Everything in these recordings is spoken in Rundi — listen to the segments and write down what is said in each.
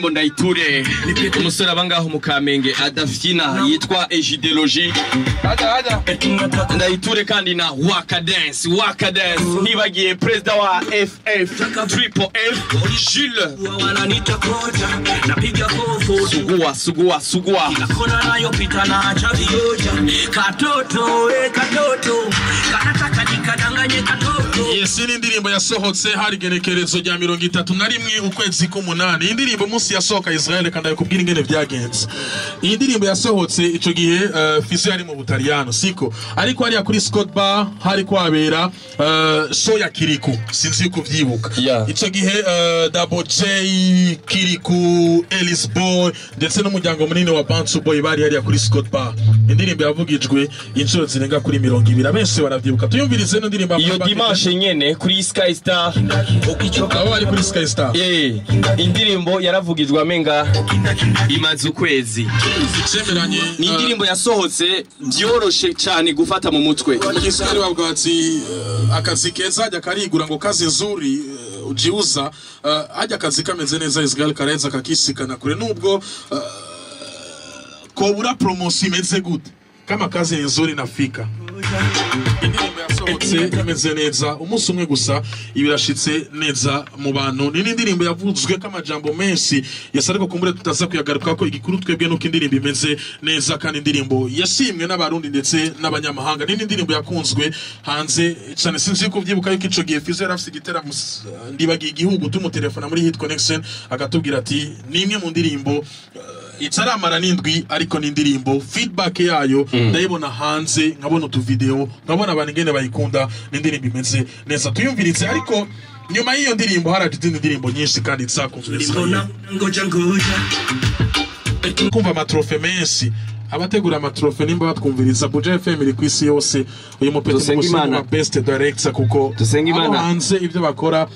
Indirimbo ndayiture umusore aba ngaho mu Kamenge adafyina yitwa Ejidelogie. Ndayiture kandi na Waka Dance, Waka Dance. Ntibagiye perezida wa FF Triple F Jules. Wananiita kocha, napiga fofo. Sugua, sugua, sugua. Kona nayopita na acha vioja. Katoto, eh, katoto kanataka nikadanganye katoto. Yes, ni indirimbo yasohotse hari igenekerezo rya 31 ukwezi k'umunani. Iyi ndirimbo umunsi yasohoka, Israel, kandi kubwira ingene vyagenze. Iyi ndirimbo yasohotse ico gihe Fizzo yari mu Butaliyano, siko? Ariko hariya kuri Scott Bar hari kwabera show ya Kiriku, sinzi yuko uvyibuka. Ico gihe Double J, Kiriku, Ellis Boy ndetse n'umuryango munini wa Bantu Boy bari hariya kuri Scott Bar. Indirimbo yavugijwe inshuro zirenga kuri 20, benshi baravyibuka. Tuyumvirize ino ndirimbo. Iyo dimanche nyene kuri Sky Star. Abo bari kuri Sky Star. Indirimbo yaravugijwe amenga imaze ukwezi. Cemeranye. Ni indirimbo yasohotse byoroshe cyane gufata mu mutwe. Kiswahili bavuga ati akazi keza hajya karigura, ngo kazi nzuri ujiuza. Hajya akazi kameze neza, Israel, kareza kakisikana kure nubwo kobura promotion imeze gute, kama kazi ni nzuri nafika. Indirimbo yasohotse imeze neza umunsi umwe gusa ibirashitse neza mu bantu. Ni n'indirimbo yavuzwe ko amajambo menshi yasa, ariko kumbure tutaza kuyagaruka ko igikuru twebwe nuko indirimbo imeze neza, kandi indirimbo yashimwe n'Abarundi ndetse n'abanyamahanga. Ni n'indirimbo yakunzwe hanze cyane. Sinzi yuko uvyibuka yuko ico gihe Fizzo yari afise igiteramo, ndibagiye igihugu, tumutelefona muri Hit Connection akatubwira ati ni imwe mu ndirimbo itaramara n'indwi, ariko ni indirimbo feedback yayo ndayibona hanze, nkabona utuvideo, nkabona abantu ingene bayikunda. Ni indirimbo imeze neza, tuyumviritse. Ariko nyuma y'iyo ndirimbo haraje izindi ndirimbo nyinshi kandi zakunzwe. Mbona ngoja ngoja. Kumva amatrophées menshi, abategura amatrophées nimba batwumviriza, Buja FM iri ku isi yose, uyu mupeti Dusenga mugushima Imana. wa best director, kuko Dusenga abo Imana. hanze ibyo bakora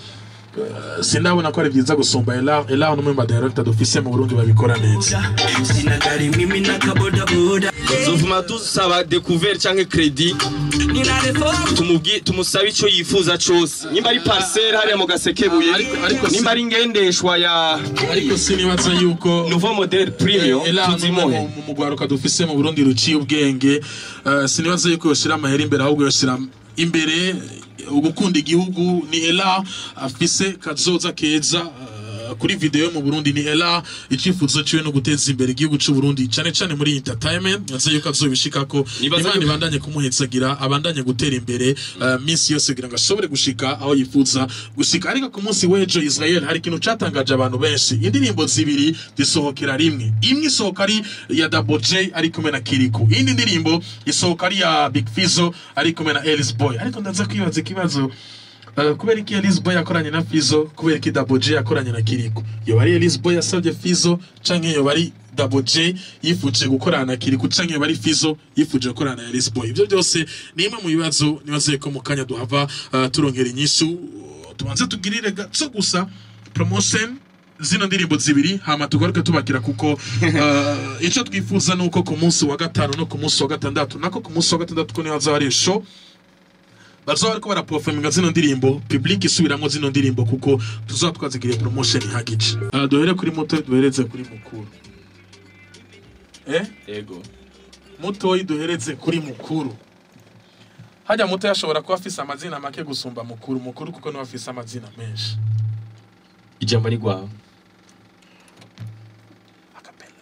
sindabona ko ari byiza gusumba Ela. Ela ni umwe mu ba director dufise mu Burundi babikora neza. Sina gari mimi na kabodaboda. Zovuma dusaba découvert canke crédit. Nina reform. Tumubwi tumusabe ico yifuza cose, nimba ari parcelle hariya mu Gasekebuye, nimba ari ingendeshwa ya Ariko sinibaza yuko nouveau modèle premium, Ela ni umwe tuzimuhe. mu mugwaruka dufise mu Burundi ruciye ubwenge. Sinibaza yuko yoshira amahera imbere, ahubwo yoshira imbere ugukunda igihugu. Ni Ela afise kazoza keza kuri video yo mu Burundi. Ni Ela icifuzo ciwe no guteza imbere igihugu c'u Burundi, cane cane muri entertainment. Nzi yuko azobishikako. Nibaza Imana ibandanye kumuhetsagira, abandanye gutera imbere minsi yose kugira ngo ashobore gushika aho yifuza gushika. Ariko ku munsi w'ejo, Israel, hari ikintu catangaje abantu benshi: indirimbo zibiri zisohokera rimwe. Imwe isohoka ari ya Double J ari kumwe na Kiriku, iyindi ndirimbo isohoka ari ya Big Fizzo ari kumwe na Ellis Boy. Ariko ndaza kwibaza ikibazo: kubera iki Ellis Boy yakoranye na Fizzo? Kubera iki Double J yakoranye na Kiriku? Yoba ari Ellis Boy yasabye Fizzo, canke yoba ari Double J yifuje gukorana na Kiriku, canke yoba ari Fizzo yifuje gukorana na Ellis Boy? Ibyo byose ni imwe mu bibazo nibaze ko mu kanya duhava turonkera inyishu. Tubanze tugirire gato gusa promotion zino ndirimbo zibiri, hama tugaruke tubakira, kuko ico twifuza nuko ku munsi wa gatanu no ku munsi wa gatandatu, nako ku munsi wa gatandatu ko niho hazaba hari show, bazoba bariko baraperforminga zino ndirimbo, public isubiramwo zino ndirimbo, kuko tuzoba twazigiriye promotion ihagije. Duhere kuri muto, duhereze kuri mukuru, eh? Ego. Mutoyi duhereze kuri mukuru. Hajya muto yashobora kuba afise amazina make gusumba mukuru, mukuru kuko niwe afise amazina menshi. Ijambo ni gwawe. Acapella.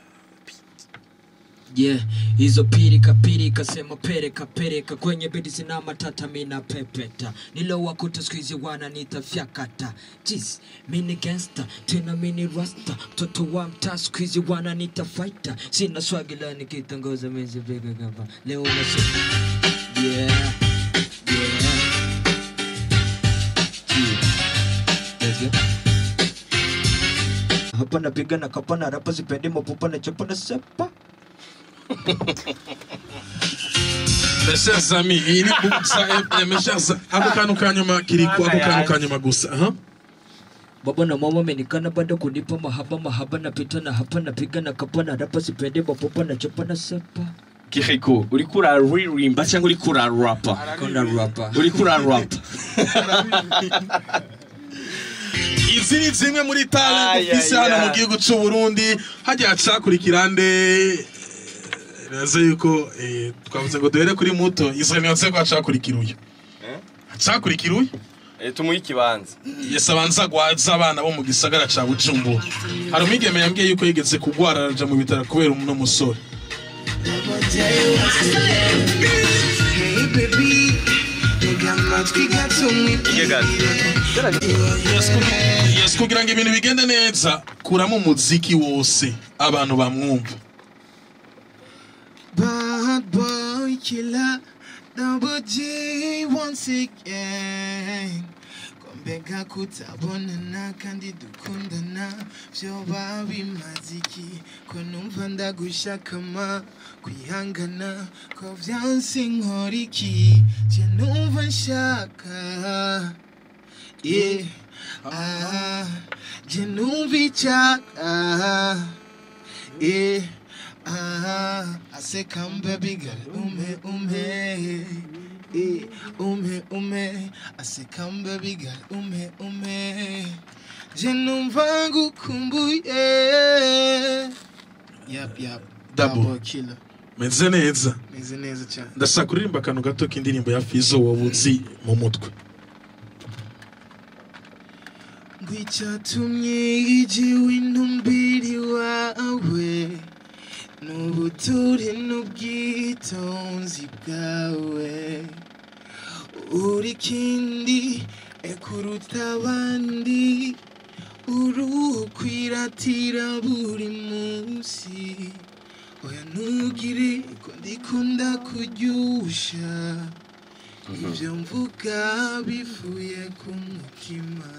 Yeah, hizo pirika pirika, sema pereka pereka kwenye bedi, sina matata, mina pepeta, nilowakuta siku hizi wananiita fyakata. Jeez, mini gangster tena mini rasta, mtoto wa mtaa, siku hizi wananiita fighter, sina swagila nikitangoza mizi bega gaba leo nasema yeah. Yeah. Let's go. Hapa napiga na kapa na rapa, sipendi mapupa na chapa na sepa. Mes chers amis, iyi ni Buja FM. Mes chers, ako kantu kanyuma Kiriko, ako kantu kanyuma gusa, aha. Baba na mama amenikana bado kunipa mahaba mahaba, napita na hapa napiga na kapa na rapa, sipendi mapupa na chapa na sepa. Kiriko, uriko uraririmba cyangwa uriko urarapa? Kona rapa. Uriko urarapa. Izo Izi ni zimwe muri talent Ay, dufise ay, hano mu ay. gihugu c'u Burundi. Hajya hacakurikira nde? Naze yuko twavuze ngo duhere kuri muto. Israel niyo ko hacakurikira uyu. Hacakurikira uyu. Tumuhe ikibanza. Yes, abanza gwaza abana bo mu gisagara ca Bujumbura. Hari umwigeme yambwiye yuko yigeze kugwara, araja mu bitaro kubera uno musore. Hey baby, tega amatwi gato. Yes, kugira ngo ibintu bigende neza, kuramo umuziki wose abantu bamwumva. Bad boy killer, Double G once again. Ko mbega kutabonana kandi dukundana vyoba bimaze iki? Ko numva ndagushakama, kwihangana ko vyanse, nkora iki? Je numva nshaka, yeah, ah, je numva icyaka, yeah. Ah, I say come baby girl, ume ume, eh, ume ume. I say come baby girl, ume ume. Je numva ngukumbuye. Yep. Double. Double killer. Meze neza? Meze neza cyane. Ndashaka kuririmba akantu gato k'indirimbo ya Fizo wowe uzi mu mutwe. Ngwicyatumye igiwe intumbiri wawe n'ubuture n'ubwitonzi bwawe, uri kindi ekuruta abandi, uruhu kwiratira buri munsi. Oya, ntugire ko ndikunda kuryusha, ibyo mvuga bivuye ku mutima.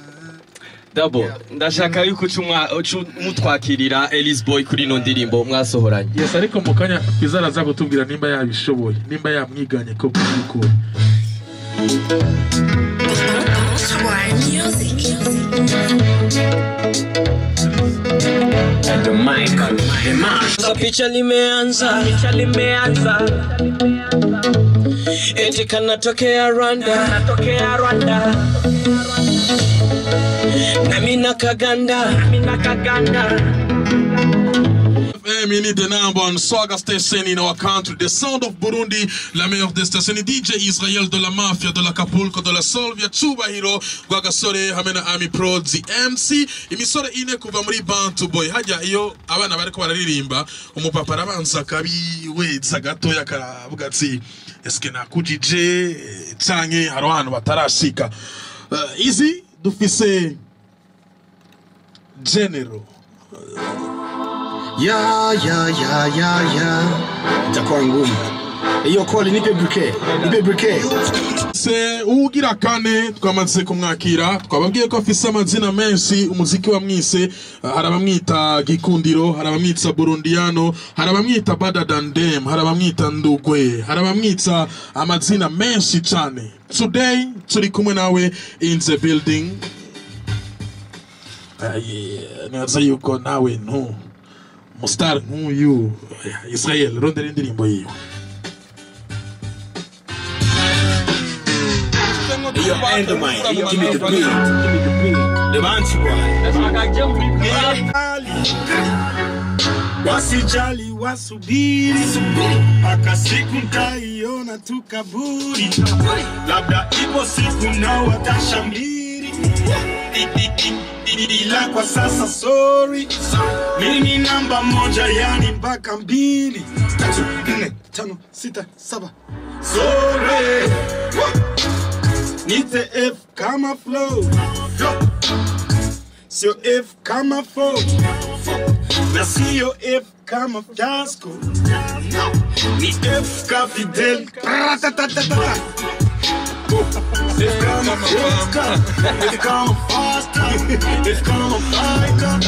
Double, ndashaka yuko uca mutwakirira Elise Boy kuri ino ndirimbo mwasohoranye. Yes, ariko mu kanya Fizo araza kutubwira nimba yabishoboye, nimba yamwiganye ko by'ukuri. Music. At the mic, the mic. Picha limeanza, picha limeanza, eti kanatokea Rwanda, kanatokea Rwanda, nami nakaganda, nami nakaganda. FM, you need the number one Swagger station in our country, the sound of Burundi, la meilleure des stations. DJ Israel de la Mafia, de l'Acapulco, de la Solvia, Chubahiro, Rwagasore, hamwe na Ami Pro, the MC. Imisore ine kuva muri Bantu Boy. Hajya iyo abana bariko bararirimba, umupapa arabanza akabiweza gatoya, akaravuga ati: "Eske nakujije canke hari ahantu batarashika?" Izi dufise General. Ya, itakuwa ngumu hiyo koli. Nipe bouquet, nipe bouquet. Se ugira kane twamaze kumwakira. Twababwiye ko afise amazina menshi. Umuziki wa mwise, hari abamwita Gikundiro, hari abamwita Burundiano, hari abamwita Badadandem, hari abamwita Ndugwe, hari abamwita amazina menshi cyane. Today turi kumwe nawe in the building. Nibaza yuko nawe ntu mustar nk'uyu. Israel, rondera indirimbo yiwe. Yo, Endomine, give me the beat, give me the beat, the Bantu boy. Wasijali, wasubiri mpaka siku ntaiona tu kaburi, labda ipo siku na watashamiri, ila kwa sasa sorry, mimi namba moja, yani mpaka mbili, tatu, nne, tano, sita, saba, sorry. Nite F kama flow, sio F kama flow, na sio F kama fiasco, ni F ka Fidel. Ra-ta-ta-ta-ta. F kama Fosca, F kama faster, F kama fighter.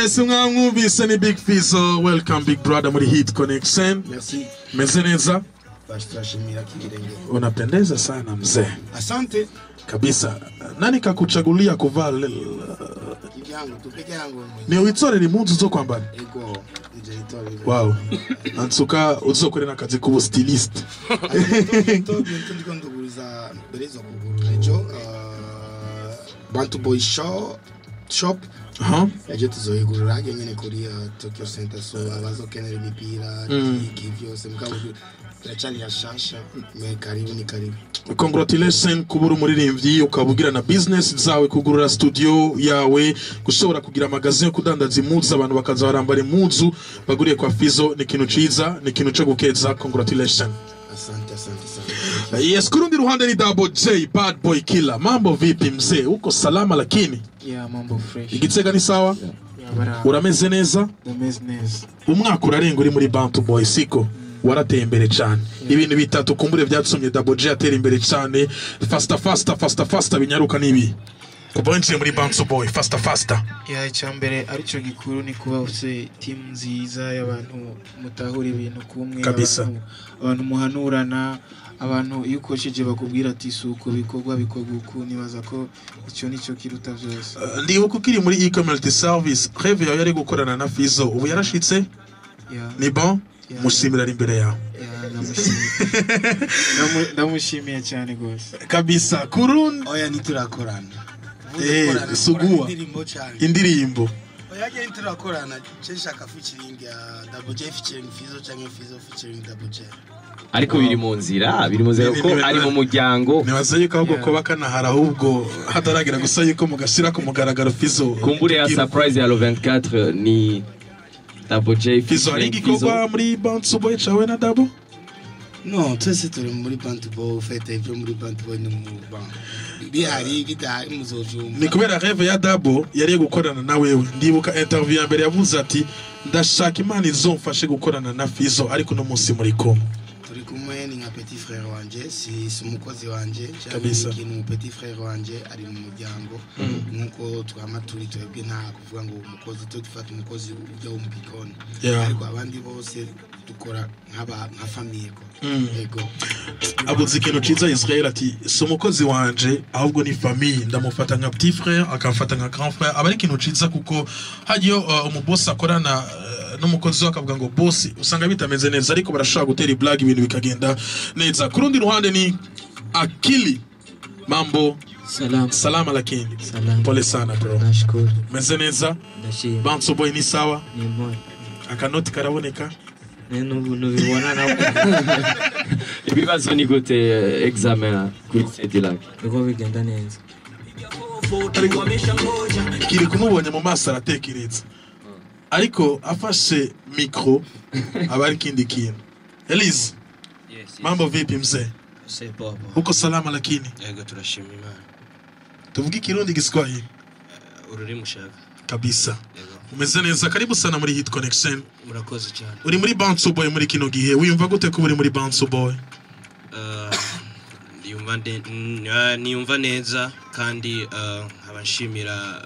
Yes, mwamwumvise, ni Big Fizzo. Welcome, big brother, muri Hit Connection. Merci. Meze neza? Basi, turashimira kibirenge. Unapendeza sana, mzee. Asante. Kabisa. Nani kakuchagulia kuvaa Kivyangu tu peke yangu mwenyewe. Ni witorera impuzu zo kwambara? Ego, nije itorera. Wow, ansuka uzokore n'akazi k'ubu styliste. Bientôt ndiko nduguruza mbere zo kugurura ejo Bantu Boy Show. shop. Aha. Ejo tuzoyigurura hajya nyene kuri Tokyo Center, so abazokenera imipira, iki vyose, mugabo biracari yashasha. Me karibu ni karibu. Congratulation kuba uri umuririmbyi ukaba ugira na business zawe, kugurura studio yawe, gushobora kugira magazine yo kudandaza impuzu, abantu bakaza barambara impuzu baguriye kwa Fizo, ni ikintu ciza, ni ikintu co gukeza. Congratulation. Asante, asante, asante. Yes, kurundi ruhande ni Double J, Bad Boy Killer. Mambo vipi mzee, uko salama? Lakini Yeah, mambo fresh. Igitega ni sawa? Yeah, bara. Urameze neza? Ndameze neza. Umwaka urarenga uri muri Bantu Boy, siko? Warateye imbere cyane. Ibintu bitatu kumbure byatumye Double J atera imbere cyane faster, faster, faster, faster, binyaruka nibi kuva winjiye muri Bantu Boy, faster, faster. Yeah, icyambere aricyo gikuru ni kuba ufite team nziza y'abantu mutahura ibintu kumwe, Kabisa. abantu muhanurana, abantu iyo ukosheje bakubwira ati si uko bikorwa, bikorwa uku. Nibaza ko icyo nicyo kiruta byose. Ndibuka ukiri muri e-community service, rêve yawe yari gukorana na Fizo. Ubu yarashitse? Yeah. Ni bon? Yeah. Mushimira ari imbere yawe. Yeah, ndamushimiye. Ndamushimiye cyane rwose. Kabisa. Kurundi Oya, ntiturakorana. Sugua. Indirimbo cyane. Indirimbo. Oya, je ntiturakorana. Je nshaka featuring ya Double J featuring Fizo cyangwa Fizo featuring Double J. Ariko biri mu nzira, biri mu nzira kuko ari mu muryango. Nibaza yuko ahubwo kuba kanahara, ahubwo hataragera gusa yuko mugashira ku mugaragaro Fizo. Kumbure ya surprise ya le 24 ni Double J Fizo, hari featuring Fizo. igikorwa muri Bantu Boy cawe na Double? No, twese turi muri Bantu Boy. Ufite ibyo muri Bantu Boy, ni mu ban bihari, bidahari muzovyumva. Ni kubera rêve ya Dabo yari gukorana na wewe. Ndibuka interview ya mbere yavuze ati ndashaka Imana izomfashe gukorana na Fizo, ariko no munsi muri kumwe. Turi kumwe, ni nka petit frère wanje, si umukozi wanje cyangwa ikintu. Mu petit frère wanje ari mu muryango nkuko twama turi twebwe. Nta kuvuga ngo umukozi, twe dufata umukozi ujya wo mu gikoni, ariko abandi bose dukora nk'aba nka famille ko. Yego. Abuze ikintu ciza Israel, ati si umukozi wanje ahubwo ni famille, ndamufata nka petit frère, akamfata nka grand frère. Aba ari ikintu ciza kuko hariyo umubosi akorana n'umukozi we akavuga ngo bosi, usanga bitameze neza, ariko barashobora gutera iblague ibintu bikagenda neza. Ku rundi ruhande ni Akili. Mambo? Salama. Salama lakini? Salama. Pole sana bro. Nashukuru. Meze neza? Ndashima. Bantu Boy ni sawa? Ni impore. Akanoti karaboneka? N'ubu nubibona nabwo. Ibibazo ni gute, examen kuri Cedilac? Niko bigenda neza. Kiri kumubonye mu maso aratekereza, ariko afashe micro aba ari ikindi kintu. Elise. Yes. Mambo vipi mzee? Poa poa. Uko salama lakini? Yego, turashima Imana. Tuvuge Ikirundi, Giswahili? Ururimi ushaka. Kabisa. Yego. Umeze neza? Karibu sana muri Hit Connection. Murakoze cyane. Uri muri Bounce Boy muri kino gihe, wiyumva gute kuba uri muri Bounce Boy? Niyumva neza kandi nkaba nshimira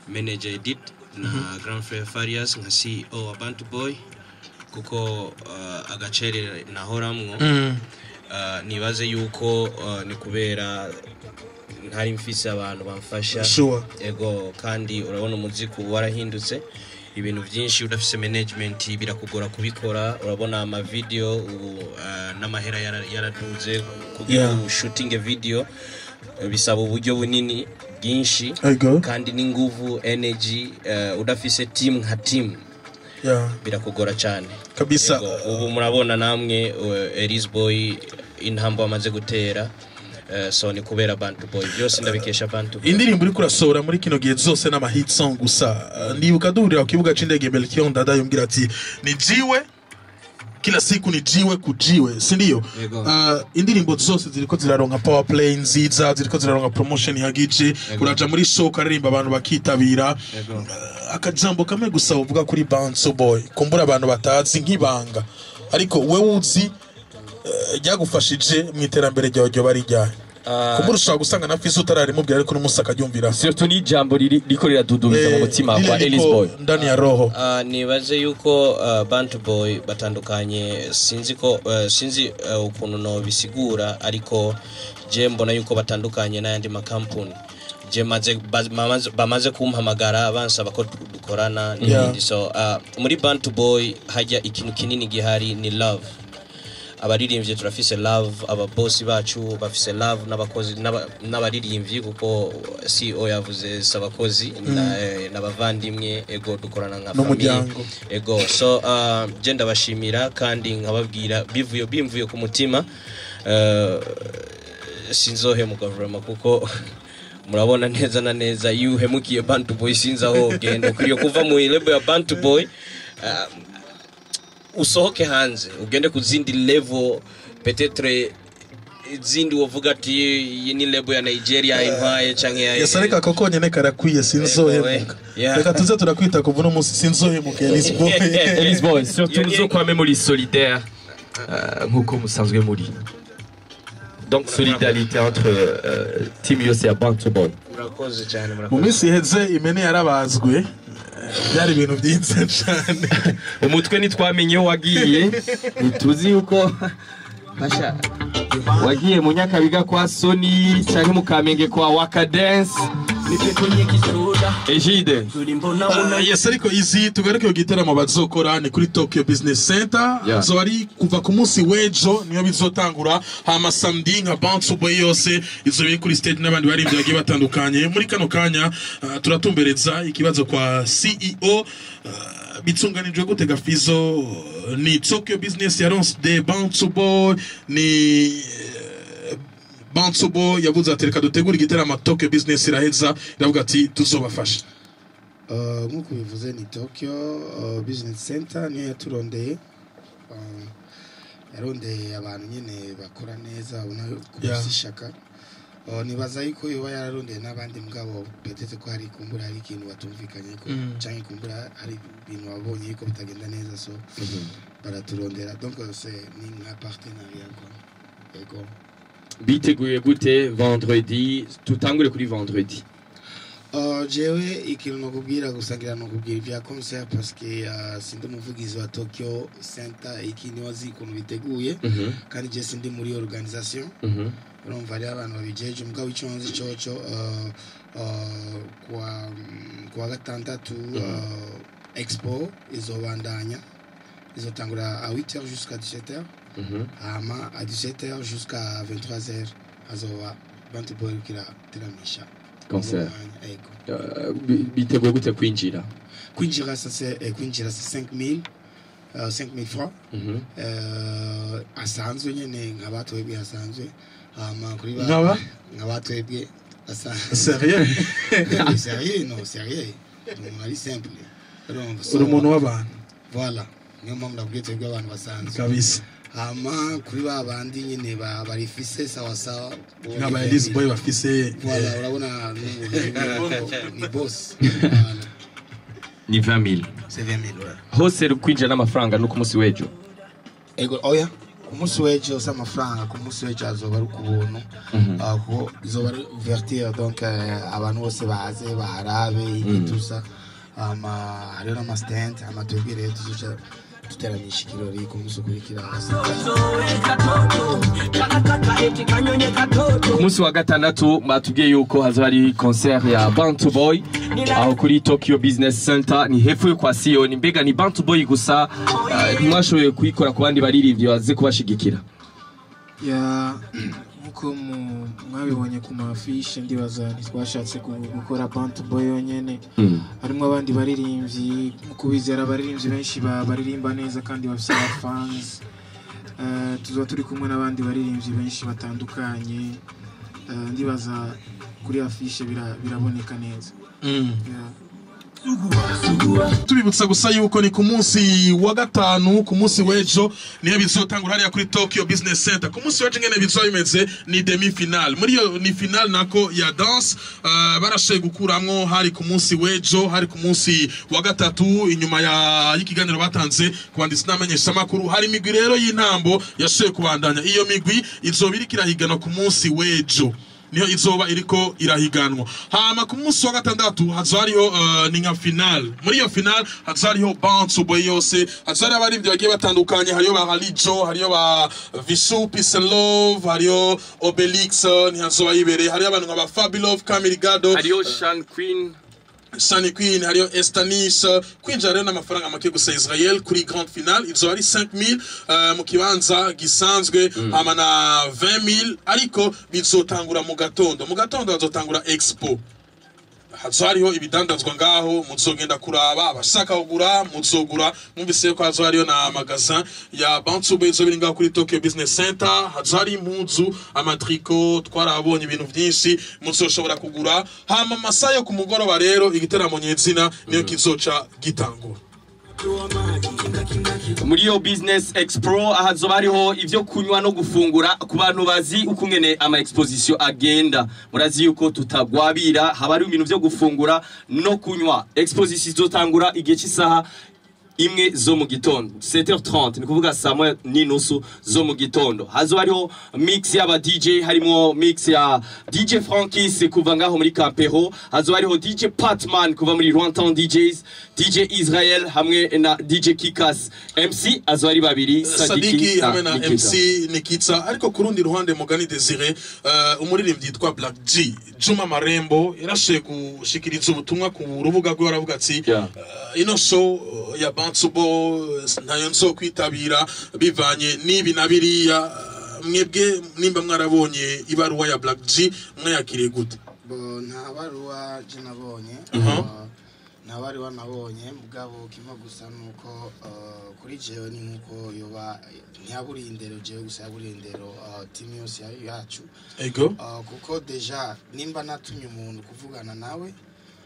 manager Edith na Grand Frère Farias nka CEO wa Bantu Boy, kuko agacere nahoramwo, nibaze yuko ni kubera ntari mfise abantu bamfasha. Ego, kandi urabona umuziki ubu warahindutse, ibintu byinshi udafise management birakugora kubikora. Urabona ama video ubu n'amahera yaraduze kugira ubu shooting a video bisaba uburyo bunini bwinshi kandi n'inguvu, energy. Udafise team nka team birakugora cyane. Yego, ubu murabona namwe Elise Boy intambwe amaze gutera, so ni kubera Bantu Boy, byose ndabikesha Bantu Boy. Indirimbo uriko urasohora muri kino gihe zose n'ama hit song gusa. Ndibuka duhurira ku kibuga c'indege, Melchior Ndadaye umbwira ati ni jiwe kila siku, ni jiwe kujiwe, si ndio? Yego. Indirimbo zose ziriko ziraronka power play nziza, ziriko ziraronka promotion ihagije. Uraja muri show ukaririmba abantu bakitabira. Yego. Akajambo kamwe gusa uvuga kuri Bounce Boy, kumbura abantu batazi nk'ibanga, ariko wewe uzi ryagufashije mu iterambere ryawe, ryoba ari ryahe? Kumbura ushobora gusanga na Fizo utararimubwira, ariko n'umunsi akaryumvira. Surtout ni ijambo riko riradudubiza mu mutima kwa Lile Elise liko Boy. Ndani ya roho. Nibaze yuko Bantu Boy batandukanye, sinzi ko sinzi ukuntu nobisigura, ariko je mbona yuko batandukanye n'ayandi makampuni je maze bamaze kumpamagara bansaba ko dukorana n'ibindi. So muri Bantu Boy hajya ikintu kinini gihari ni love. Abaririmbyi turafise love, ababosi bacu bafise love n'abakozi n'abaririmbyi, kuko CEO yavuze si abakozi n'abavandimwe, ego, dukorana nka famille. N'umuryango. Ego, so je ndabashimira kandi nkababwira bivuye bimvuye ku mutima, sinzohemuka vraiment, kuko murabona neza na neza iyo uhemukiye Bantu Boy, sinzi aho ugenda. Ukwiriye kuva mu label ya Bantu Boy, usohoke hanze ugende ku zindi level, peut-être izindi wovuga ati iyi ni label ya Nigeria intwaye canke ya Yes, ariko ako konyene karakwiye, sinzohemuka. Reka tuze turakwita kuva uno munsi sinzohemuka Elise Boy. Elise Boy, surtout muzokwame muri solidaire, nkuko musanzwe muri, donc solidarité entre team yose ya Bantu Boy. Murakoze cyane. Mu Murakoze. minsi iheze imene yarabazwe, byari ibintu byiza cyane. Umutwe ntitwamenye iyo wagiye, ntituzi yuko Basha wagiye mu Nyakabiga kwa Sony cyangwa mu Kamenge kwa Waka Dance Egide. Yes, ariko izi tugaruke ku gitaramo bazokora ni kuri Tokyo Business Center. Zoba ari kuva ku munsi w'ejo niyo bizotangura, hama samedi nka Bantu Boy yose izo biri kuri stage n'abandi baririmbyi bagiye batandukanye. Muri kano kanya turatumbereza ikibazo kwa CEO, bitunganijwe gute Gafizo? Ni Tokyo Business yaronse de Bantu Boy, ni Bantu Boy yavuze ati reka dutegure igiteramo, Tokyo Business iraheza iravuga ati tuzobafasha? Nk'uko bivuze, ni Tokyo Business Center niyo yaturondeye. Yarondeye abantu nyine bakora neza, babona ko bafise ishaka. Nibaza yuko yoba yararondeye n'abandi, mugabo peut-être ko hari kumbura hari ikintu batumvikanye ko canke kumbura hari ibintu babonye yuko bitagenda neza, so baraturondera. Donc c'est ni nka partenariat quoi, yego. Biteguye gute vendredi? Tutangure kuri vendredi. Jewe ikintu nokubwira gusa, ngira nokubwira ibya concert, parce que sindi umuvugizi wa Tokyo Center, iki niwe azi ukuntu biteguye, kandi je sindi muri organisation. Urumva hariho abantu babijeje, mugabo ico nzi coco, kuwa gatandatu expo izobandanya, izotangura à 8h jusqu'à 17h, hama à 17h jusqu'à 23h hazoba Bantu Boy kirateramisha. Concert. Ego. Biteguye gute kwinjira? Kwinjira, ça c'est kwinjira c'est 5000, 5000 francs asanzwe nyene nka batwebwe asanzwe, hama kuri ba Nkaba? Nka batwebwe asanzwe. Sérieux? Oui, sérieux, non, sérieux, umuntu ari simple. Urumva, so- Uri umuntu w'abantu. Voilà, niyo mpamvu nabwiye twebwe abantu basanzwe. Kabisa. Hama kuri ba bandi nyene barifise sawa sawa bo. Nk'aba Elise Boy bafise. Voilà, urabona n'umuntu ni boss. Voilà. Ni 20 000? C'est 20 000, ouais. Hose kwinjira n'amafaranga no ku munsi w'ejo? Ego, oya, ku munsi w'ejo si amafaranga, ku munsi w'ejo azoba ari ku buntu. Kuko izoba ari ouverture, donc abantu bose baze baharabe igitusa, hama hariho n'ama stand, hama twebwe rero tuzoca duteramisha ikirori ku munsi ukurikira. Ku munsi wa gatandatu batubwiye yuko hazoba hari concert ya Bantu Boy aho kuri Tokyo Business Center, ni hepfo yo kwa Siyoni. Mbega ni Bantu Boy gusa, ntimwashoboye kuyikora ku bandi baririmbyi baze kubashigikira? Ya, nkuko mwabibonye ku mafishe, ndibaza ntitwashatse gukora Bantu Boy yonyene, harimo abandi baririmbyi. Nkuko bizera, abaririmbyi benshi baririmba neza kandi bafise abafans. Tuzoba turi kumwe n'abandi baririmbyi benshi batandukanye. Ndibaza kuri afishe biraboneka neza. Yeah. Tubibutsa gusa yuko ni ku munsi wa gatanu, ku munsi w'ejo niyo bizotangura hariya kuri Tokyo Business Center. Ku munsi w'ejo ngene bizoba bimeze ni demi finale, muri iyo ni finale nako ya dance. Barashoboye gukuramwo, hari ku munsi w'ejo, hari ku munsi wa gatatu, inyuma ya y'ikiganiro batanze ku banditsi n'amenyeshamakuru, hari imigwi rero y'intambo yashoboye kubandanya. Iyo migwi izoba iriko irahiganwa ku munsi w'ejo, niyo izoba iriko irahiganwa. Hama ku munsi wa gatandatu hazoba hariho ni nka finale. Muri iyo finale hazoba hariho Bantu Boy yose, hazoba hariho abaririmbyi bagiye batandukanye, hariyo ba Halijo, hariyo ba Visu Peace and Love, hariyo Obelix, ntihazoba yibereye, hariyo abantu nka ba Fabilove Kamirigado. Hariyo Shan Queen. Sunny Queen, hariyo Estanis. Kwinjira rero n'amafaranga make gusa, Israel. Kuri grande finale izo ari 5000 mu kibanza gisanzwe, hama na 20000, ariko bizotangura mu gatondo. Mu gatondo bazotangura expo, hazo hariho ibidandazwa ngaho, muzogenda kuraba, abashaka kugura muzogura. Mwumvise ko hazo hariho na magasin ya Bantu Boy biri ngaho kuri Tokyo Business Center, hazo hari impuzu, amatriko, twarabonye ibintu byinshi muzoshobora kugura. Hama amasaha yo ku mugoroba rero igiteramo nyezina niyo kizoca gitangura. Muri iyo business expo ahazoba hariho ivyo kunywa no gufungura. Ku bantu bazi ukungene ama exposition agenda, murazi yuko tutagwabira, haba hari ibintu vyo gufungura no kunywa. Exposition izotangura igihe cy'isaha 1 zo mu gitondo, 7h30, ni kuvuga saa 1:30 zo mu gitondo. Hazoba hariho mix y'aba DJ, harimo mix ya DJ Frankis kuva ngaho muri Campero, hazoba hariho DJ Patman kuva muri Rwantown DJs, DJ Israel hamwe na DJ Kikas. MC azoba ari babiri, Sadiki hamwe na Nikita. MC Nikita. Ariko ku rundi ruhande, Mugani Desire, umuririmbyi yitwa Black G Juma Marembo yarashoboye gushikiriza ubutumwa ku rubuga rwe, aravuga ati ino show ya Bantu Boy ntayo nzokwitabira bivanye n'ibi na biriya. Mwebwe nimba mwarabonye ibaruwa ya Black G, mwayakiriye gute? Bo, nta baruwa je nabonye. Nta baruwa nabonye, mugabo kimwe gusa nuko kuri jewe ni nkuko yoba ntiyaburiye indero jewe gusa, yaburiye indero team yose yacu. Kuko déjà nimba natumye umuntu kuvugana nawe,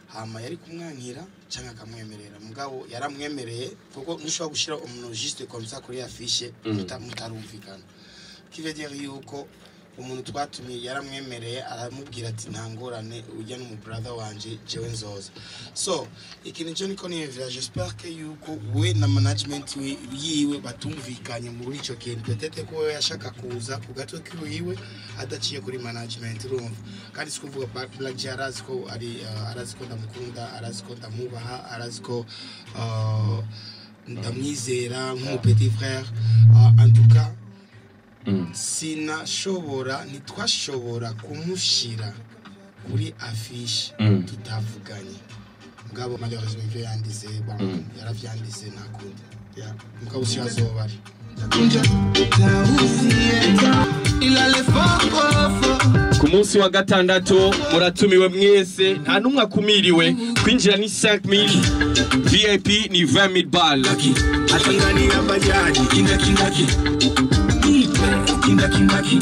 hama yari kumwankira cyangwa akamwemerera, mugabo yaramwemereye, kuko ntushobora gushyira umuntu juste comme ça kuri affiche mutarumvikana. Qui veut dire yuko umuntu twatumiye yaramwemereye, aramubwira ati nta ngorane, ujya n'umu brother wanje, jewe nzoza. So ikintu cyo niko niyumvira, j'espère que yuko we na management yiwe batumvikanye muri ico kintu. Peut-être ko we yashaka kuza ku gatwe kiwiwe adaciye kuri management, urumva. Kandi si kuvuga Black G arazi ko ari arazi ko ndamukunda, arazi ko ndamubaha, arazi ko ndamwizera nk'umu petit frère. En tout cas sinashobora, ntitwashobora kumushira kuri affiche tutavuganye. Mugabo malheureusement ivyo yanditse, bon, yaravyanditse, nta kundi. Yeah. Mugabo si azoba ari. Il fort, fort, fort. Ku munsi wa gatandatu muratumiwe mwese, nta n'umwe akumiriwe. Kwinjira ni 5000, VIP ni 20000 balles. Ndani ya bajaji kinda kindaki, nipe kinda kindaki.